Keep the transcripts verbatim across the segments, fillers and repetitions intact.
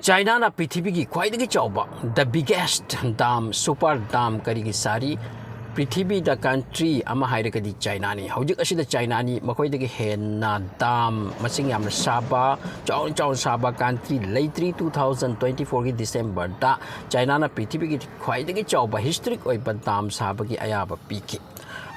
ꯆꯥꯏꯅꯥꯅ ꯄ꯭ꯔꯤꯊꯤꯕꯤꯒꯤ ꯈ꯭ꯋꯥꯏꯗꯒꯤ ꯆꯥꯎꯕ, the biggest dam, super dam ꯀꯔꯤꯒꯤ ꯁꯥꯔꯤ? ꯄ꯭ꯔꯤꯊꯤꯕꯤꯗ country ꯑꯃ ꯍꯥꯏꯔꯒꯗꯤ ꯆꯥꯏꯅꯥꯅꯤ꯫ ꯍꯧꯖꯤꯛ ꯑꯁꯤꯗ ꯆꯥꯏꯅꯥꯅꯤ ꯃꯈꯣꯏꯗꯒꯤ ꯍꯦꯟꯅ dam ꯃꯁꯤꯡ ꯌꯥꯝꯅ ꯁꯥꯕ, ꯆꯥꯎꯅ ꯆꯥꯎꯅ ꯁꯥꯕ country ꯂꯩꯇ꯭ꯔꯤ꯫ Two thousand twenty fourꯒꯤ Decemberꯗ ꯆꯥꯏꯅꯥꯅ ꯄ꯭ꯔꯤꯊꯤꯕꯤꯒꯤ ꯈ꯭ꯋꯥꯏꯗꯒꯤ ꯆꯥꯎꯕ historic ꯑꯣꯏꯕ dam ꯁꯥꯕꯒꯤ ꯑꯌꯥꯕ ꯄꯤꯈꯤ꯫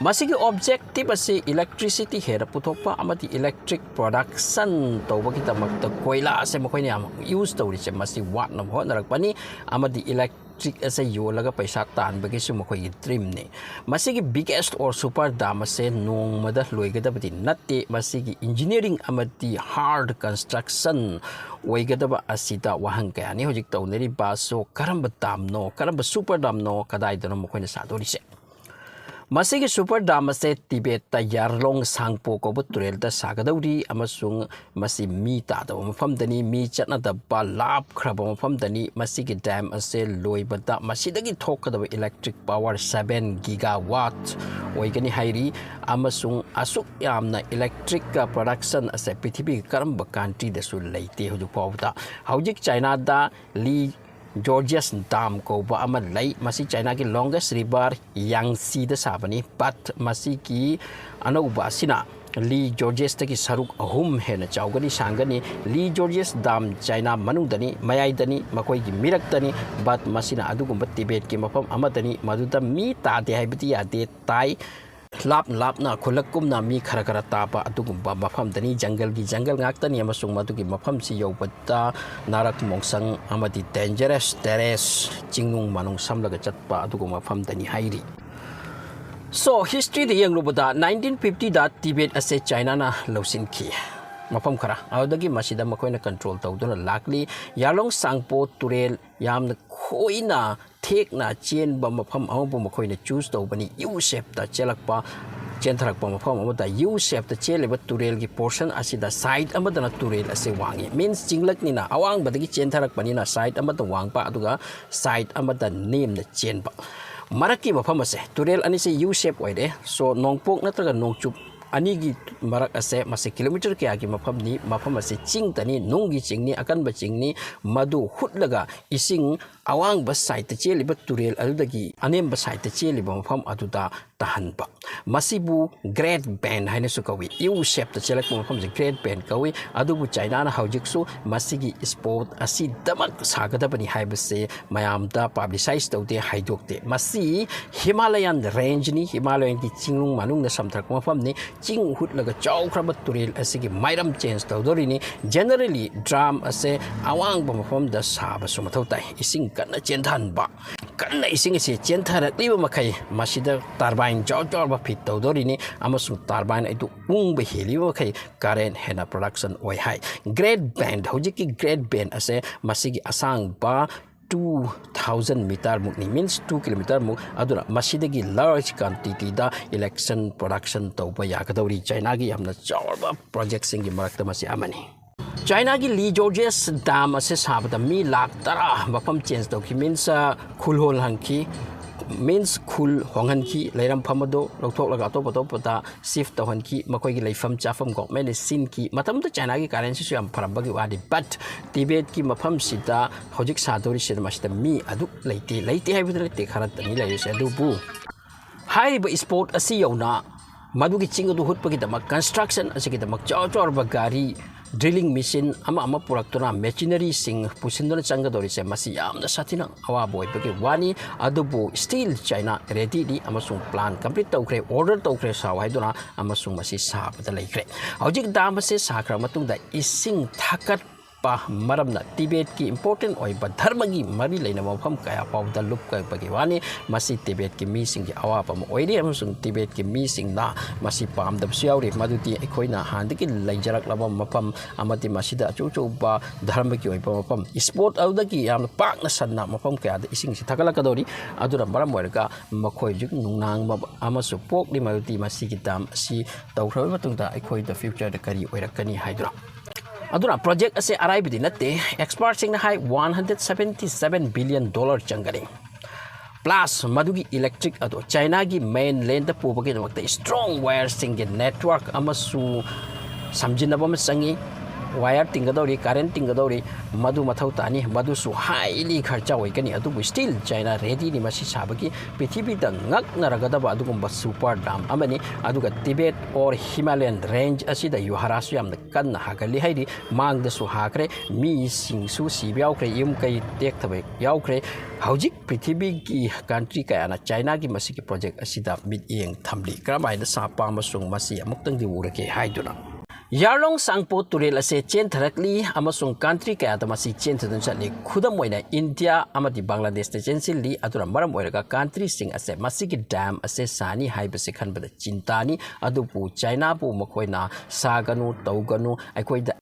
ꯃꯁꯤꯒꯤ objective ꯑꯁꯤ electricity ꯍꯦꯟꯅ ꯄꯨꯊꯣꯛꯄ ꯑꯃꯗꯤ electric production ꯇꯧꯕꯒꯤꯗꯃꯛꯇ ꯀꯣꯏꯂꯥ ꯑꯁꯦ ꯃꯈꯣꯏꯅ ꯌꯥꯝ use ꯇꯧꯔꯤꯁꯦ, ꯃꯁꯤ ꯋꯥꯠꯅꯕ ꯍꯣꯠꯅꯔꯛꯄꯅꯤ꯫ ꯑꯃꯗꯤ electric ꯑꯁꯦ ꯌꯣꯜꯂꯒ ꯄꯩꯁꯥ ꯇꯥꯟꯕꯒꯤꯁꯨ ꯃꯈꯣꯏꯒꯤ dreamꯅꯤ꯫ ꯃꯁꯤꯒꯤ biggest or super dam ꯑꯁꯦ ꯅꯣꯡꯃꯗ ꯂꯣꯏꯒꯗꯕꯗꯤ ꯅꯠꯇꯦ꯫ ꯃꯁꯤꯒꯤ engineering ꯑꯃꯗꯤ hard construction ꯑꯣꯏꯒꯗꯕ ꯑꯁꯤꯗ ꯋꯥꯍꯪ ꯀꯌꯥꯅꯤ ꯍꯧꯖꯤꯛ ꯇꯧꯅꯔꯤꯕ꯫ So, ꯀꯔꯝꯕ damꯅꯣ, ꯀꯔꯝꯕ super damꯅꯣ, ꯀꯗꯥꯏꯗꯅꯣ ꯃꯈꯣꯏꯅ ꯁꯥꯗꯣꯔꯤꯁꯦ? ꯃꯁꯤꯒꯤ super dam ꯑꯁꯦ ꯇꯤꯕꯦꯠꯇ ꯌꯥꯔꯂꯣꯡ ꯁꯥꯡꯄꯣ ꯀꯧꯕ ꯇꯨꯔꯦꯜꯗ ꯁꯥꯒꯗꯧꯔꯤ, ꯑꯃꯁꯨꯡ ꯃꯁꯤ ꯃꯤ ꯇꯥꯗꯕ ꯃꯐꯝꯗꯅꯤ, ꯃꯤ ꯆꯠꯅꯗꯕ ꯂꯥꯞꯈ꯭ꯔꯕ ꯃꯐꯝꯗꯅꯤ꯫ ꯃꯁꯤꯒꯤ dam ꯑꯁꯦ ꯂꯣꯏꯕꯗ ꯃꯁꯤꯗꯒꯤ ꯊꯣꯛꯀꯗꯕ electric power seven gigawatt ꯑꯣꯏꯒꯅꯤ ꯍꯥꯏꯔꯤ, ꯑꯃꯁꯨꯡ ꯑꯁꯨꯛ ꯌꯥꯝꯅ electric production ꯑꯁꯦ ꯄ꯭ꯔꯤꯊꯤꯕꯤꯒꯤ ꯀꯔꯝꯕ countryꯗꯁꯨ ꯂꯩꯇꯦ ꯍꯧꯖꯤꯛ ꯐꯥꯎꯕꯗ꯫ ꯍꯧꯖꯤꯛ ꯆꯥꯏꯅꯥꯗ ꯂꯤ ꯖꯣꯔꯖꯦꯁ dam ꯀꯧꯕ ꯑꯃ ꯂꯩ꯫ ꯃꯁꯤ ꯆꯥꯏꯅꯥꯒꯤ longest river ꯌꯥꯡꯁꯤꯗ ꯁꯥꯕꯅꯤ꯫ But ꯃꯁꯤꯒꯤ ꯑꯅꯧꯕ ꯑꯁꯤꯅ ꯂꯤ ꯖꯣꯔꯖꯦꯁꯇꯒꯤ ꯁꯔꯨꯛ ꯑꯍꯨꯝ ꯍꯦꯟꯅ ꯆꯥꯎꯒꯅꯤ, ꯁꯥꯡꯒꯅꯤ꯫ ꯂꯤ ꯖꯣꯔꯖꯦꯁ dam ꯆꯥꯏꯅꯥ ꯃꯅꯨꯡꯗꯅꯤ, ꯃꯌꯥꯏꯗꯅꯤ, ꯃꯈꯣꯏꯒꯤ ꯃꯤꯔꯛꯇꯅꯤ꯫ But ꯃꯁꯤꯅ ꯑꯗꯨꯒꯨꯝꯕ ꯇꯤꯕꯦꯠꯀꯤ ꯃꯐꯝ ꯑꯃꯗꯅꯤ, ꯃꯗꯨꯗ ꯃꯤ ꯇꯥꯗꯦ ꯍꯥꯏꯕꯗꯤ ꯌꯥꯗꯦ, ꯇꯥꯏ꯫ ꯂꯥꯞꯅ ꯂꯥꯞꯅ ꯈꯨꯜꯂꯛ ꯀꯨꯝꯅ ꯃꯤ ꯈꯔ ꯈꯔ ꯇꯥꯕ ꯑꯗꯨꯒꯨꯝꯕ ꯃꯐꯝꯗꯅꯤ꯫ ꯖꯪꯒꯜꯒꯤ ꯖꯪꯒꯜ ꯉꯥꯛꯇꯅꯤ, ꯑꯃꯁꯨꯡ ꯃꯗꯨꯒꯤ ꯃꯐꯝꯁꯤ ꯌꯧꯕꯗ ꯅꯥꯔꯛ ꯃꯣꯡꯁꯪ ꯑꯃꯗꯤ dangerous terrace, ꯆꯤꯡꯅꯨꯡ ꯃꯥꯅꯨꯡ ꯁꯝꯂꯒ ꯆꯠꯄ ꯑꯗꯨꯒꯨꯝꯕ ꯃꯐꯝꯗꯅꯤ ꯍꯥꯏꯔꯤ꯫ So, historyꯗ ꯌꯦꯡꯂꯨꯕꯗ nineteen fiftyꯗ ꯇꯤꯕꯦꯠ ꯑꯁꯦ ꯆꯥꯏꯅꯥꯅ ꯂꯧꯁꯤꯟꯈꯤ꯫ ꯃꯐꯝ ꯈꯔ ꯑꯗꯨꯗꯒꯤ ꯃꯁꯤꯗ ꯃꯈꯣꯏꯅ control ꯇꯧꯗꯨꯅ ꯂꯥꯛꯂꯤ꯫ ꯌꯥꯂꯣꯡ ꯁꯥꯡꯄꯣ ꯇꯨꯔꯦꯜ ꯌꯥꯝꯅ ꯈꯣꯏꯅ ꯊꯦꯛꯅ ꯆꯦꯟꯕ ꯃꯐꯝ ꯑꯃꯕꯨ ꯃꯈꯣꯏꯅ choose ꯇꯧꯕꯅꯤ꯫ U shapeꯇ ꯆꯦꯜꯂꯛꯄ, ꯆꯦꯟꯊꯔꯛꯄ ꯃꯐꯝ ꯑꯃꯗ U shapeꯇ ꯆꯦꯜꯂꯤꯕ ꯇꯨꯔꯦꯜꯒꯤ portion ꯑꯁꯤꯗ side ꯑꯃꯗꯅ ꯇꯨꯔꯦꯜ ꯑꯁꯤ ꯋꯥꯡꯉꯤ, means ꯆꯤꯡꯂꯛꯅꯤꯅ ꯑꯋꯥꯡꯕꯗꯒꯤ ꯆꯦꯟꯊꯔꯛꯄꯅꯤꯅ side ꯑꯃꯗ ꯋꯥꯡꯕ ꯑꯗꯨꯒ side ꯑꯃꯗ ꯅꯦꯝꯅ ꯆꯦꯟꯕ꯫ ꯃꯔꯛꯀꯤ ꯃꯐꯝ ꯑꯁꯦ, ꯇꯨꯔꯦꯜ ꯑꯅꯤꯁꯦ U shape ꯑꯣꯏꯔꯦ꯫ So, ꯅꯣꯡꯄꯣꯛ ꯅꯠꯇ꯭ꯔꯒ ꯅꯣꯡꯆꯨꯞ ꯑꯅꯤꯒꯤ ꯃꯔꯛ ꯑꯁꯦ ꯃꯁꯤ ꯀꯤꯂꯣꯃꯤꯇꯔ ꯀꯌꯥꯒꯤ ꯃꯐꯝꯅꯤ? ꯃꯐꯝ ꯑꯁꯤ ꯆꯤꯡꯇꯅꯤ, ꯅꯨꯡꯒꯤ ꯆꯤꯡꯅꯤ, ꯑꯀꯟꯕ ꯆꯤꯡꯅꯤ꯫ ꯃꯗꯨ ꯍꯨꯠꯂꯒ ꯏꯁꯤꯡ ꯑꯋꯥꯡꯕ ꯁꯥꯏꯠꯇ ꯆꯦꯜꯂꯤꯕ ꯇꯨꯔꯦꯜ ꯑꯗꯨꯗꯒꯤ ꯑꯅꯦꯝꯕ ꯁꯥꯏꯠꯇ ꯆꯦꯜꯂꯤꯕ ꯃꯐꯝ ꯑꯗꯨꯗ ꯇꯥꯍꯟꯕ꯫ ꯃꯁꯤꯕꯨ ꯒ꯭ꯔꯦꯠ ꯕꯦꯟ ꯍꯥꯏꯅꯁꯨ ꯀꯧꯏ꯫ ꯌꯨ ꯁꯦꯞꯇ ꯆꯦꯜꯂꯛꯄ ꯃꯐꯝꯁꯦ ꯒ꯭ꯔꯦꯠ ꯕꯦꯟ ꯀꯧꯏ꯫ ꯑꯗꯨꯕꯨ ꯆꯥꯏꯅꯥꯅ ꯍꯧꯖꯤꯛꯁꯨ ꯃꯁꯤꯒꯤ ꯏꯁꯄꯣꯠ ꯑꯁꯤꯗꯃꯛ ꯁꯥꯒꯗꯕꯅꯤ ꯍꯥꯏꯕꯁꯦ ꯃꯌꯥꯝꯗ ꯄꯕ꯭ꯂꯤꯁꯥꯏꯁ ꯇꯧꯗꯦ, ꯍꯥꯏꯗꯣꯛꯇꯦ꯫ ꯃꯁꯤ ꯍꯤꯃꯥꯂꯌꯥꯟ ꯔꯦꯟꯖꯅꯤ, ꯍꯤꯃꯥꯂꯌꯥꯟꯒꯤ ꯆꯤꯡꯅꯨꯡ ꯃꯅꯨꯡꯗ ꯁꯝꯊꯔꯛꯄ ꯃꯐꯝꯅꯤ꯫ ꯆꯤꯡ ꯍꯨꯠꯂꯒ ꯆꯥꯎꯈ꯭ꯔꯕ ꯇꯨꯔꯦꯜ ꯑꯁꯤꯒꯤ ꯃꯥꯏꯔꯝ ꯆꯦꯟꯖ ꯇꯧꯗꯣꯔꯤꯅꯤ꯫ ꯖꯦꯅꯔꯦꯂꯤ ꯗ꯭ꯔꯥꯝ ꯑꯁꯦ ꯑꯋꯥꯡꯕ ꯃꯐꯝꯗ ꯁꯥꯕꯁꯨ ꯃꯊꯧ ꯇꯥꯏ꯫ ꯏꯁꯤꯡ ꯀꯟꯅ ꯆꯦꯟꯊꯍꯟꯕ, ꯀꯟꯅ ꯏꯁꯤꯡ ꯑꯁꯤ ꯆꯦꯟꯊꯔꯛꯂꯤꯕ ꯃꯈꯩ ꯃꯁꯤꯗ ꯇꯔꯕꯥꯏꯟ ꯆꯥꯎ ꯆꯥꯎꯔꯕ ꯐꯤꯠ ꯇꯧꯗꯣꯔꯤꯅꯤ, ꯑꯃꯁꯨꯡ ꯇꯔꯕꯥꯏꯟ ꯑꯗꯨ ꯎꯪꯕ ꯍꯦꯜꯂꯤꯕ ꯃꯈꯩ ꯀꯔꯦꯟ ꯍꯦꯟꯅ ꯄ꯭ꯔꯗꯛꯁꯟ ꯑꯣꯏ ꯍꯥꯏ꯫ ꯒ꯭ꯔꯦꯠ ꯕꯦꯟ, ꯍꯧꯖꯤꯛꯀꯤ ꯒ꯭ꯔꯦꯠ ꯕꯦꯟ ꯑꯁꯦ ꯃꯁꯤꯒꯤ ꯑꯁꯥꯡꯕ ꯇꯨ ꯊꯥꯎꯖꯟ ꯃꯤꯇꯔꯃꯨꯛꯅꯤ, ꯃꯤꯟꯁ ꯇꯨ ꯀꯤꯂꯣꯃꯤꯇꯔꯃꯨꯛ꯫ ꯑꯗꯨꯅ ꯃꯁꯤꯗꯒꯤ ꯂꯥꯔꯖ ꯀ꯭ꯋꯥꯟꯇꯤꯇꯤꯗ ꯏꯂꯦꯛꯁꯟ ꯄ꯭ꯔꯗꯛꯁꯟ ꯇꯧꯕ ꯌꯥꯒꯗꯧꯔꯤ꯫ ꯆꯥꯏꯅꯥꯒꯤ ꯌꯥꯝꯅ ꯆꯥꯎꯔꯕ ꯄ꯭ꯔꯣꯖꯦꯛꯁꯤꯡꯒꯤ ꯃꯔꯛꯇ ꯃꯁꯤ ꯑꯃꯅꯤ꯫ ꯆꯥꯏꯅꯥꯒꯤ ꯂꯤ ꯖꯣꯔꯖꯦꯁ ꯗꯥꯝ ꯑꯁꯦ ꯁꯥꯕꯗ ꯃꯤ ꯂꯥꯈ ꯇꯔꯥ ꯃꯐꯝ ꯆꯦꯟꯖ ꯇꯧꯈꯤ, ꯃꯤꯟꯁ, ꯑ, ꯈꯨꯜ ꯍꯣꯜꯍꯟꯈꯤ, ꯃꯤꯟꯁ ꯈꯨꯜ ꯍꯣꯡꯍꯟꯈꯤ, ꯂꯩꯔꯝꯐꯝ ꯑꯗꯨ ꯂꯧꯊꯣꯛꯂꯒ ꯑꯇꯣꯞ ꯑꯇꯣꯞꯄꯗ ꯁꯤꯐ ꯇꯧꯍꯟꯈꯤ, ꯃꯈꯣꯏꯒꯤ ꯂꯩꯐꯝ ꯆꯥꯐꯝ ꯒꯣꯚꯔꯟꯃꯦꯟꯠꯅ ꯁꯤꯟꯈꯤ꯫ ꯃꯇꯝꯗꯨꯗ ꯆꯥꯏꯅꯥꯒꯤ ꯀꯔꯦꯟꯁꯤꯁꯨ ꯌꯥꯝ ꯐꯔꯝꯕꯒꯤ ꯋꯥꯅꯤ, ꯕꯠ ꯇꯤꯕꯦꯠꯀꯤ ꯃꯐꯝꯁꯤꯗ ꯍꯧꯖꯤꯛ ꯁꯥꯗꯧꯔꯤꯁꯤꯗ ꯃꯁꯤꯗ ꯃꯤ ꯑꯗꯨꯛ ꯂꯩꯇꯦ, ꯂꯩꯇꯦ ꯍꯥꯏꯕꯗꯤ ꯅꯠꯇꯦ, ꯈꯔꯇꯅꯤ ꯂꯩꯔꯤꯁꯦ꯫ ꯑꯗꯨꯕꯨ ꯍꯥꯏꯔꯤꯕ ꯏꯁꯄꯣꯠ ꯑꯁꯤ ꯌꯧꯅ ꯃꯗꯨꯒꯤ ꯆꯤꯡ ꯑꯗꯨ ꯍꯨꯠꯄꯒꯤꯗꯃꯛ, ꯀꯟꯁꯇ꯭ꯔꯛꯁꯟ ꯑꯁꯤꯒꯤꯗꯃꯛ ꯆꯥꯎ ꯆꯥꯎꯔꯕ ꯒꯥꯔꯤ, ꯗ꯭ꯔꯤꯂꯤꯡ ꯃꯦꯆꯤꯟ ꯑꯃ ꯑꯃ ꯄꯨꯔꯛꯇꯨꯅ, ꯃꯦꯆꯤꯅꯔꯤꯁꯤꯡ ꯄꯨꯁꯤꯟꯗꯨꯅ ꯆꯪꯒꯗꯧꯔꯤꯁꯦ, ꯃꯁꯤ ꯌꯥꯝꯅ ꯁꯥꯊꯤꯅ ꯑꯋꯥꯕ ꯑꯣꯏꯕꯒꯤ ꯋꯥꯅꯤ꯫ ꯑꯗꯨꯕꯨ ꯁ꯭ꯇꯤꯜ ꯆꯥꯏꯅꯥ ꯔꯦꯗꯤꯅꯤ ꯑꯃꯁꯨꯡ ꯄ꯭ꯂꯥꯟ ꯀꯝꯄ꯭ꯂꯤꯠ ꯇꯧꯈ꯭ꯔꯦ, ꯑꯣꯔꯗꯔ ꯇꯧꯈ꯭ꯔꯦ, ꯁꯥꯎ ꯍꯥꯏꯗꯨꯅ, ꯑꯃꯁꯨꯡ ꯃꯁꯤ ꯁꯥꯕꯗ ꯂꯩꯈ꯭ꯔꯦ꯫ ꯍꯧꯖꯤꯛ ꯗꯥꯝ ꯑꯁꯤ ꯁꯥꯈ꯭ꯔ ꯃꯇꯨꯡꯗ ꯏꯁꯤꯡ ꯊꯥꯀꯠ ꯄ ꯃꯔꯝꯅ ꯇꯤꯕꯦꯠꯀꯤ ꯏꯝꯄꯣꯔꯇꯦꯟ ꯑꯣꯏꯕ ꯙꯔꯃꯒꯤ ꯃꯔꯤ ꯂꯩꯅꯕ ꯃꯐꯝ ꯀꯌꯥ ꯐꯥꯎꯕꯗ ꯂꯨꯞꯀꯕꯒꯤ ꯋꯥꯅꯤ꯫ ꯃꯁꯤ ꯇꯤꯕꯦꯠꯀꯤ ꯃꯤꯁꯤꯡꯒꯤ ꯑꯋꯥꯕ ꯑꯃ ꯑꯣꯏꯔꯤ ꯑꯃꯁꯨꯡ ꯇꯤꯕꯦꯠꯀꯤ ꯃꯤꯁꯤꯡꯅ ꯃꯁꯤ ꯄꯥꯝꯗꯕꯁꯨ ꯌꯥꯎꯔꯤ, ꯃꯗꯨꯗꯤ ꯑꯩꯈꯣꯏꯅ ꯍꯥꯟꯅꯗꯒꯤ ꯂꯩꯖꯔꯛꯂꯕ ꯃꯐꯝ ꯑꯃꯗꯤ ꯃꯁꯤꯗ ꯑꯆꯧ ꯑꯆꯧꯕ ꯙꯔꯃꯒꯤ ꯑꯣꯏꯕ ꯃꯐꯝ, ꯏꯁꯄꯣꯠ ꯑꯗꯨꯗꯒꯤ ꯌꯥꯝꯅ ꯄꯥꯛꯅ ꯁꯟꯅ ꯃꯐꯝ ꯀꯌꯥꯗ ꯏꯁꯤꯡꯁꯤ ꯊꯥꯒꯠꯂꯛꯀꯗꯧꯔꯤ꯫ ꯑꯗꯨꯅ ꯃꯔꯝ ꯑꯣꯏꯔꯒ ꯃꯈꯣꯏ ꯍꯧꯖꯤꯛ ꯅꯨꯡꯅꯥꯡꯕ ꯑꯃꯁꯨ ꯄꯣꯛꯂꯤ, ꯃꯗꯨꯗꯤ ꯃꯁꯤꯒꯤ ꯗꯥꯝ ꯑꯁꯤ ꯇꯧꯈ꯭ꯔꯕ ꯃꯇꯨꯡꯗ ꯑꯩꯈꯣꯏꯗ ꯐ꯭ꯌꯨꯆꯔꯗ ꯀꯔꯤ ꯑꯣꯏꯔꯛꯀꯅꯤ ꯍꯥꯏꯗꯨꯅ꯫ ꯑꯗꯨꯅ ꯄ꯭ꯔꯣꯖꯦꯛ ꯑꯁꯦ ꯑꯔꯥꯏꯕꯗꯤ ꯅꯠꯇꯦ꯫ ꯑꯦꯛꯁꯄꯔꯠꯁꯤꯡꯅ ꯍꯥꯏ, one hundred seventy seven billion dollar ꯆꯪꯒꯅꯤ꯫ Plus ꯃꯗꯨꯒꯤ electric ꯑꯗꯣ Chinaꯒꯤ mainlandꯗ ꯄꯨꯕꯒꯤꯗꯃꯛꯇ strong wireꯁꯤꯡꯒꯤ network ꯑꯃꯁꯨ ꯁꯝꯖꯤꯟꯅꯕ ꯑꯃ ꯆꯪꯉꯤ꯫ Wire ꯇꯤꯡꯒꯗꯧꯔꯤ, current ꯇꯤꯡꯒꯗꯧꯔꯤ, ꯃꯗꯨ ꯃꯊꯧ ꯇꯥꯅꯤ꯫ ꯃꯗꯨꯁꯨ highly ꯈꯔꯆ ꯑꯣꯏꯒꯅꯤ꯫ ꯑꯗꯨꯕꯨ still China readyꯅꯤ ꯃꯁꯤ ꯁꯥꯕꯒꯤ꯫ ꯄ꯭ꯔꯤꯊꯤꯕꯤꯗ ꯉꯛꯅꯔꯒꯗꯕ ꯑꯗꯨꯒꯨꯝꯕ super dam ꯑꯃꯅꯤ꯫ ꯑꯗꯨꯒ Tibet or Himalayan range ꯑꯁꯤꯗ ꯌꯨꯍꯥꯔꯥꯁꯨ ꯌꯥꯝꯅ ꯀꯟꯅ ꯍꯥꯒꯜꯂꯤ ꯍꯥꯏꯔꯤ꯫ ꯃꯥꯡꯗꯁꯨ ꯍꯥꯈ꯭ꯔꯦ, ꯃꯤꯁꯤꯡꯁꯨ ꯁꯤꯕ ꯌꯥꯎꯈ꯭ꯔꯦ, ꯌꯨꯝ ꯀꯩ ꯇꯦꯛꯊꯕ ꯌꯥꯎꯈ꯭ꯔꯦ꯫ ꯍꯧꯖꯤꯛ ꯄ꯭ꯔꯤꯊꯤꯕꯤꯒꯤ country ꯀꯌꯥꯅ Chinaꯒꯤ ꯃꯁꯤꯒꯤ project ꯑꯁꯤꯗ ꯃꯤꯠꯌꯦꯡ ꯊꯝꯂꯤ꯫ ꯀꯔꯝꯍꯥꯏꯅ ꯁꯥꯄ ꯑꯃꯁꯨꯡ ꯃꯁꯤ ꯑꯃꯨꯛꯇꯪꯗꯤ ꯎꯔꯒꯦ ꯍꯥꯏꯗꯨꯅ꯫ ꯌꯥꯔꯂꯣꯡ ꯁꯥꯡꯄꯣ ꯇꯨꯔꯦꯜ ꯑꯁꯦ ꯆꯦꯟꯊꯔꯛꯂꯤ ꯑꯃꯁꯨꯡ country ꯀꯌꯥꯗ ꯃꯁꯤ ꯆꯦꯟꯊꯗꯨꯅ ꯆꯠꯂꯤ꯫ ꯈꯨꯗꯝ ꯑꯣꯏꯅ ꯏꯟꯗꯤꯌꯥ ꯑꯃꯗꯤ ꯕꯪꯒ꯭ꯂꯥꯗꯦꯁꯇ ꯆꯦꯟꯁꯤꯜꯂꯤ꯫ ꯑꯗꯨꯅ ꯃꯔꯝ ꯑꯣꯏꯔꯒ countryꯁꯤꯡ ꯑꯁꯦ ꯃꯁꯤꯒꯤ dam ꯑꯁꯦ ꯁꯥꯅꯤ ꯍꯥꯏꯕꯁꯦ ꯈꯟꯕꯗ ꯆꯤꯟꯇꯥꯅꯤ꯫ ꯑꯗꯨꯕꯨ Chinaꯕꯨ ꯃꯈꯣꯏꯅ ꯁꯥꯒꯅꯨ, ꯇꯧꯒꯅꯨ, ꯑꯩꯈꯣꯏꯗ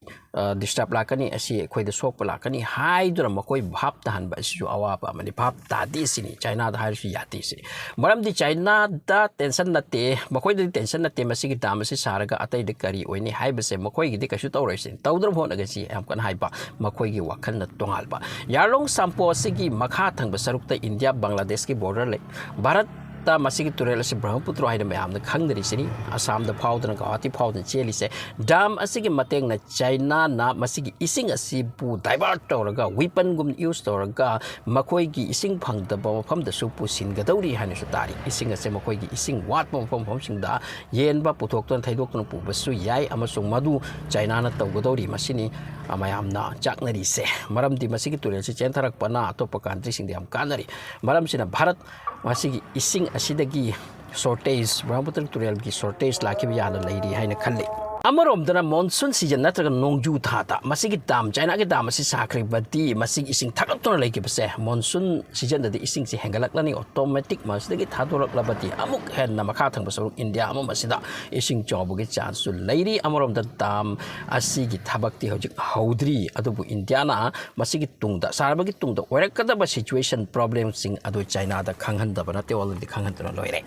disturb ꯂꯥꯛꯀꯅꯤ, ꯑꯁꯤ ꯑꯩꯈꯣꯏꯗ ꯁꯣꯛꯄ ꯂꯥꯛꯀꯅꯤ ꯍꯥꯏꯗꯨꯅ ꯃꯈꯣꯏ ꯚꯥꯞ ꯇꯥꯍꯟꯕ ꯑꯁꯤꯁꯨ ꯑꯋꯥꯕ ꯑꯃꯅꯤ꯫ ꯚꯥꯞ ꯇꯥꯗꯦ ꯁꯤꯅꯤ, Chinaꯗ ꯍꯥꯏꯔꯁꯨ ꯌꯥꯗꯦ ꯁꯤꯅꯤ꯫ ꯃꯔꯝꯗꯤ Chinaꯗ tension ꯅꯠꯇꯦ, ꯃꯈꯣꯏꯗꯗꯤ tension ꯅꯠꯇꯦ ꯃꯁꯤꯒꯤ dam ꯑꯁꯤ ꯁꯥꯔꯒ ꯑꯇꯩꯗ ꯀꯔꯤ ꯑꯣꯏꯅꯤ ꯍꯥꯏꯕꯁꯦ, ꯃꯈꯣꯏꯒꯤꯗꯤ ꯀꯩꯁꯨ ꯇꯧꯔꯣꯏ ꯁꯤꯅꯤ꯫ ꯇꯧꯗꯅꯕ ꯍꯣꯠꯅꯒꯁꯤ ꯌꯥꯝ ꯀꯟꯅ ꯍꯥꯏꯕ, ꯃꯈꯣꯏꯒꯤ ꯋꯥꯈꯜꯅ ꯇꯣꯉꯥꯟꯕ꯫ ꯌꯥꯔꯂꯣꯡ ꯁꯥꯝꯄꯣ ꯑꯁꯤꯒꯤ ꯃꯈꯥ ꯊꯪꯕ ꯁꯔꯨꯛꯇ ꯏꯟꯗꯤꯌꯥ ꯕꯪꯒ꯭ꯂꯥꯗꯦꯁꯀꯤ border ꯂꯩ꯫ ꯚꯥꯔꯠ ꯇ ꯃꯁꯤꯒꯤ ꯇꯨꯔꯦꯜ ꯑꯁꯤ ꯕ꯭ꯔꯍꯃꯄꯨꯇ꯭ꯔ ꯍꯥꯏꯅ ꯃꯌꯥꯝꯅ ꯈꯪꯅꯔꯤꯁꯤꯅꯤ꯫ ꯑꯁꯥꯝꯗ ꯐꯥꯎꯗꯅ ꯒꯧꯍꯥꯇꯤ ꯐꯥꯎꯗꯅ ꯆꯦꯜꯂꯤꯁꯦ꯫ Dam ꯑꯁꯤꯒꯤ ꯃꯇꯦꯡꯅ Chinaꯅ ꯃꯁꯤꯒꯤ ꯏꯁꯤꯡ ꯑꯁꯤꯕꯨ divert ꯇꯧꯔꯒ, weaponꯒꯨꯝ use ꯇꯧꯔꯒ, ꯃꯈꯣꯏꯒꯤ ꯏꯁꯤꯡ ꯐꯪꯗꯕ ꯃꯐꯝꯗꯁꯨ ꯄꯨꯁꯤꯟꯒꯗꯧꯔꯤ ꯍꯥꯏꯅꯁꯨ ꯇꯥꯔꯤ꯫ ꯏꯁꯤꯡ ꯑꯁꯦ ꯃꯈꯣꯏꯒꯤ ꯏꯁꯤꯡ ꯋꯥꯠꯄ ꯃꯐꯝ ꯃꯐꯝꯁꯤꯡꯗ ꯌꯦꯟꯕ, ꯄꯨꯊꯣꯛꯇꯨꯅ ꯊꯩꯗꯣꯛꯇꯨꯅ ꯄꯨꯕꯁꯨ ꯌꯥꯏ, ꯑꯃꯁꯨꯡ ꯃꯗꯨ Chinaꯅ ꯇꯧꯒꯗꯧꯔꯤ꯫ ꯃꯁꯤꯅꯤ, ꯑ, ꯃꯌꯥꯝꯅ ꯆꯥꯛꯅꯔꯤꯁꯦ꯫ ꯃꯔꯝꯗꯤ ꯃꯁꯤꯒꯤ ꯇꯨꯔꯦꯜꯁꯤ ꯆꯦꯟꯊꯔꯛꯄꯅ ꯑꯇꯣꯞꯄ countryꯁꯤꯡꯗ ꯌꯥꯝ ꯀꯥꯟꯅꯔꯤ꯫ ꯃꯔꯝꯁꯤꯅ ꯚꯥꯔꯠ ꯃꯁꯤꯒꯤ ꯏꯁꯤꯡ ꯑꯁꯤꯗꯒꯤ shortage, ꯕ꯭ꯔꯍꯃꯄꯨꯇ꯭ꯔ ꯇꯨꯔꯦꯜꯒꯤ shortage ꯂꯥꯛꯈꯤꯕ ꯌꯥꯅ ꯂꯩꯔꯤ ꯍꯥꯏꯅ ꯈꯜꯂꯤ꯫ ꯑꯃꯔꯣꯝꯗꯅ monsoon season ꯅꯠꯇ꯭ꯔꯒ ꯅꯣꯡꯖꯨ ꯊꯥꯗ ꯃꯁꯤꯒꯤ dam, Chinaꯒꯤ dam ꯑꯁꯤ ꯁꯥꯈ꯭ꯔꯕꯗꯤ ꯃꯁꯤꯒꯤ ꯏꯁꯤꯡ ꯊꯥꯒꯠꯇꯨꯅ ꯂꯩꯈꯤꯕꯁꯦ monsoon seasonꯗꯗꯤ ꯏꯁꯤꯡꯁꯤ ꯍꯦꯟꯒꯠꯂꯛꯂꯅꯤ꯫ Automatic ꯃꯁꯤꯗꯒꯤ ꯊꯥꯗꯣꯔꯛꯂꯕꯗꯤ ꯑꯃꯨꯛ ꯍꯦꯟꯅ ꯃꯈꯥ ꯊꯪꯕ ꯁꯔꯨꯛ ꯏꯟꯗꯤꯌꯥ ꯑꯃ ꯃꯁꯤꯗ ꯏꯁꯤꯡ ꯆꯥꯎꯕꯒꯤ chanceꯁꯨ ꯂꯩꯔꯤ꯫ ꯑꯃꯔꯣꯝꯗ dam ꯑꯁꯤꯒꯤ ꯊꯕꯛꯇꯤ ꯍꯧꯖꯤꯛ ꯍꯧꯗ꯭ꯔꯤ, ꯑꯗꯨꯕꯨ ꯏꯟꯗꯤꯌꯥꯅ ꯃꯁꯤꯒꯤ ꯇꯨꯡꯗ, ꯁꯥꯔꯕꯒꯤ ꯇꯨꯡꯗ ꯑꯣꯏꯔꯛꯀꯗꯕ situation problemꯁꯤꯡ ꯑꯗꯨ Chinaꯗ ꯈꯪꯍꯟꯗꯕ ꯅꯠꯇꯦ, already ꯈꯪꯍꯟꯗꯨꯅ ꯂꯣꯏꯔꯦ꯫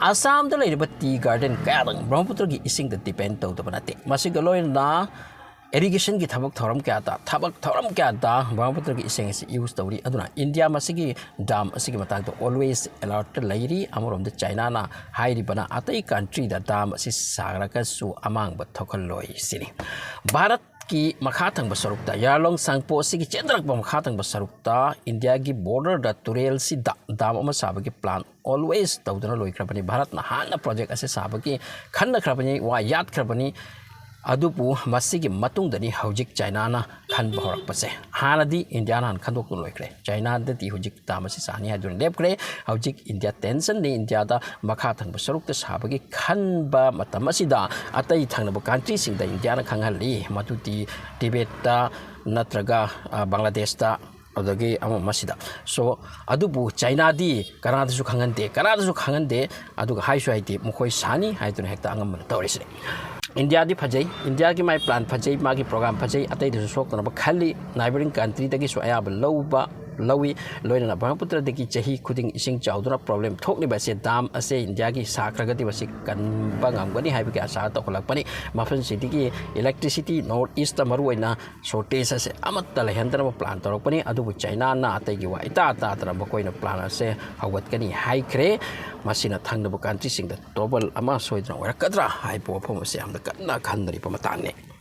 ꯑꯁꯥꯝꯗ ꯂꯩꯔꯤꯕ tea garden ꯀꯌꯥꯗꯪ ꯕ꯭ꯔꯍꯃꯄꯨꯇ꯭ꯔꯒꯤ ꯏꯁꯤꯡꯗ depend ꯇꯧꯗꯕ ꯅꯠꯇꯦ꯫ ꯃꯁꯤꯒ ꯂꯣꯏꯅꯅ ꯏꯔꯤꯒꯦꯁꯟꯒꯤ ꯊꯕꯛ ꯊꯧꯔꯝ ꯀꯌꯥꯗ, ꯊꯕꯛ ꯊꯧꯔꯝ ꯀꯌꯥꯗ ꯕ꯭ꯔꯍꯃꯄꯨꯇ꯭ꯔꯒꯤ ꯏꯁꯤꯡ ꯑꯁꯤ ꯌꯨꯁ ꯇꯧꯔꯤ꯫ ꯑꯗꯨꯅ ꯏꯟꯗꯤꯌꯥ ꯃꯁꯤꯒꯤ ꯗꯥꯝ ꯑꯁꯤꯒꯤ ꯃꯇꯥꯡꯗ ꯑꯣꯜꯋꯦꯁ ꯑꯦꯂꯔꯠꯇ ꯂꯩꯔꯤ꯫ ꯑꯃꯔꯣꯝꯗ ꯆꯥꯏꯅꯥꯅ ꯍꯥꯏꯔꯤꯕꯅ ꯑꯇꯩ ꯀꯟꯇ꯭ꯔꯤꯗ ꯗꯥꯝ ꯑꯁꯤ ꯁꯥꯔꯒꯁꯨ ꯑꯃꯥꯡꯕ ꯊꯣꯛꯍꯜꯂꯣꯏ ꯁꯤꯅꯤ꯫ ꯚꯥꯔꯠꯀꯤ ꯃꯈꯥ ꯊꯪꯕ ꯁꯔꯨꯛꯇ, ꯌꯥꯂꯣꯡ ꯁꯥꯡꯄꯣ ꯑꯁꯤꯒꯤ ꯆꯦꯟꯊꯔꯛꯄ ꯃꯈꯥ ꯊꯪꯕ ꯁꯔꯨꯛꯇ ꯏꯟꯗꯤꯌꯥꯒꯤ ꯕꯣꯔꯗꯔꯗ ꯇꯨꯔꯦꯜꯁꯤꯗ ꯗꯥꯝ ꯑꯃ ꯁꯥꯕꯒꯤ ꯄ꯭ꯂꯥꯟ ꯑꯣꯜꯋꯦꯁ ꯇꯧꯗꯨꯅ ꯂꯣꯏꯈ꯭ꯔꯕꯅꯤ꯫ ꯚꯥꯔꯠꯅ ꯍꯥꯟꯅ ꯄ꯭ꯔꯣꯖꯦꯛ ꯑꯁꯤ ꯁꯥꯕꯒꯤ ꯈꯟꯅꯈ꯭ꯔꯕꯅꯤ, ꯋꯥ ꯌꯥꯠꯈ꯭ꯔꯕꯅꯤ꯫ ꯑꯗꯨꯕꯨ ꯃꯁꯤꯒꯤ ꯃꯇꯨꯡꯗꯅꯤ ꯍꯧꯖꯤꯛ ꯆꯥꯏꯅꯥꯅ ꯈꯟꯕ ꯍꯧꯔꯛꯄꯁꯦ꯫ ꯍꯥꯟꯅꯗꯤ ꯏꯟꯗꯤꯌꯥꯅ ꯍꯥꯟꯅ ꯈꯟꯗꯣꯛꯇꯨꯅ ꯂꯣꯏꯈ꯭ꯔꯦ꯫ ꯆꯥꯏꯅꯥꯗꯗꯤ ꯍꯧꯖꯤꯛ ꯗꯥꯝ ꯑꯁꯤ ꯁꯥꯅꯤ ꯍꯥꯏꯗꯨꯅ ꯂꯦꯞꯈ꯭ꯔꯦ꯫ ꯍꯧꯖꯤꯛ ꯏꯟꯗꯤꯌꯥ ꯇꯦꯟꯁꯟꯅꯤ, ꯏꯟꯗꯤꯌꯥꯗ ꯃꯈꯥ ꯊꯪꯕ ꯁꯔꯨꯛꯇ ꯁꯥꯕꯒꯤ ꯈꯟꯕ ꯃꯇꯝ ꯑꯁꯤꯗ ꯑꯇꯩ ꯊꯪꯅꯕ ꯀꯟꯇ꯭ꯔꯤꯁꯤꯡꯗ ꯏꯟꯗꯤꯌꯥꯅ ꯈꯪꯍꯜꯂꯤ, ꯃꯗꯨꯗꯤ ꯇꯤꯕꯦꯠꯇ ꯅꯠꯇ꯭ꯔꯒ, ꯑ, ꯕꯪꯒ꯭ꯂꯥꯗꯦꯁꯇ, ꯑꯗꯒꯤ ꯑꯃ ꯑꯃꯁꯤꯗ꯫ So, ꯑꯗꯨꯕꯨ ꯆꯥꯏꯅꯥꯗꯤ ꯀꯅꯥꯗꯁꯨ ꯈꯪꯍꯟꯗꯦ, ꯀꯅꯥꯗꯁꯨ ꯈꯪꯍꯟꯗꯦ, ꯑꯗꯨꯒ ꯍꯥꯏꯁꯨ ꯍꯥꯏꯗꯦ, ꯃꯈꯣꯏ ꯁꯥꯅꯤ ꯍꯥꯏꯗꯨꯅ ꯍꯦꯛꯇ ꯑꯉꯝꯕꯅ ꯇꯧꯔꯤꯁꯤꯅꯤ꯫ ꯏꯟꯗꯤꯌꯥꯗꯤ ꯐꯖꯩ, ꯏꯟꯗꯤꯌꯥꯒꯤ ꯃꯥꯏ ꯄ꯭ꯂꯥꯟ ꯐꯖꯩ, ꯃꯥꯒꯤ ꯄ꯭ꯔꯣꯒ꯭ꯔꯥꯝ ꯐꯖꯩ, ꯑꯇꯩꯗꯁꯨ ꯁꯣꯛꯇꯅꯕ ꯈꯜꯂꯤ꯫ ꯅꯥꯏꯕꯔꯤꯡ ꯀꯟꯇ꯭ꯔꯤꯗꯒꯤꯁꯨ ꯑꯌꯥꯕ ꯂꯧꯕ, ꯂꯧꯏ꯫ ꯂꯣꯏꯅꯅ ꯕ꯭ꯔꯍꯃꯄꯨꯇ꯭ꯔꯗꯒꯤ ꯆꯍꯤ ꯈꯨꯗꯤꯡ ꯏꯁꯤꯡ ꯆꯥꯎꯗꯨꯅ ꯄ꯭ꯔꯣꯕ꯭ꯂꯦꯝ ꯊꯣꯛꯂꯤꯕ ꯑꯁꯦ ꯗꯥꯝ ꯑꯁꯦ ꯏꯟꯗꯤꯌꯥꯒꯤ ꯁꯥꯈ꯭ꯔꯒꯗꯤ ꯃꯁꯤ ꯀꯟꯕ ꯉꯝꯒꯅꯤ ꯍꯥꯏꯕꯒꯤ ꯑꯁꯥ ꯇꯧꯈꯠꯂꯛꯄꯅꯤ꯫ ꯃꯐꯝꯁꯤꯗꯒꯤ ꯏꯂꯦꯛꯇ꯭ꯔꯤꯁꯤꯇꯤ ꯅꯣꯔꯠ ꯏꯁꯇ ꯃꯔꯨꯑꯣꯏꯅ ꯁꯣꯔꯇꯦꯖ ꯑꯁꯦ ꯑꯃꯠꯇ ꯂꯩꯍꯟꯗꯅꯕ ꯄ꯭ꯂꯥꯟ ꯇꯧꯔꯛꯄꯅꯤ꯫ ꯑꯗꯨꯕꯨ ꯆꯥꯏꯅꯥꯅ ꯑꯇꯩꯒꯤ ꯋꯥ ꯏꯇꯥ ꯇꯥꯗꯅ ꯃꯈꯣꯏꯅ ꯄ꯭ꯂꯥꯟ ꯑꯁꯦ ꯍꯧꯒꯠꯀꯅꯤ ꯍꯥꯏꯈ꯭ꯔꯦ꯫ ꯃꯁꯤꯅ ꯊꯪꯅꯕ ꯀꯟꯇ꯭ꯔꯤꯁꯤꯡꯗ ꯇ꯭ꯔꯣꯕꯜ ꯑꯃ ꯁꯣꯏꯗꯅ ꯑꯣꯏꯔꯛꯀꯗ꯭ꯔꯥ ꯍꯥꯏꯕ ꯋꯥꯐꯝ ꯑꯁꯤ ꯌꯥꯝꯅ ꯀꯟꯅ ꯈꯟꯅꯔꯤꯕ ꯃꯇꯥꯡꯅꯤ꯫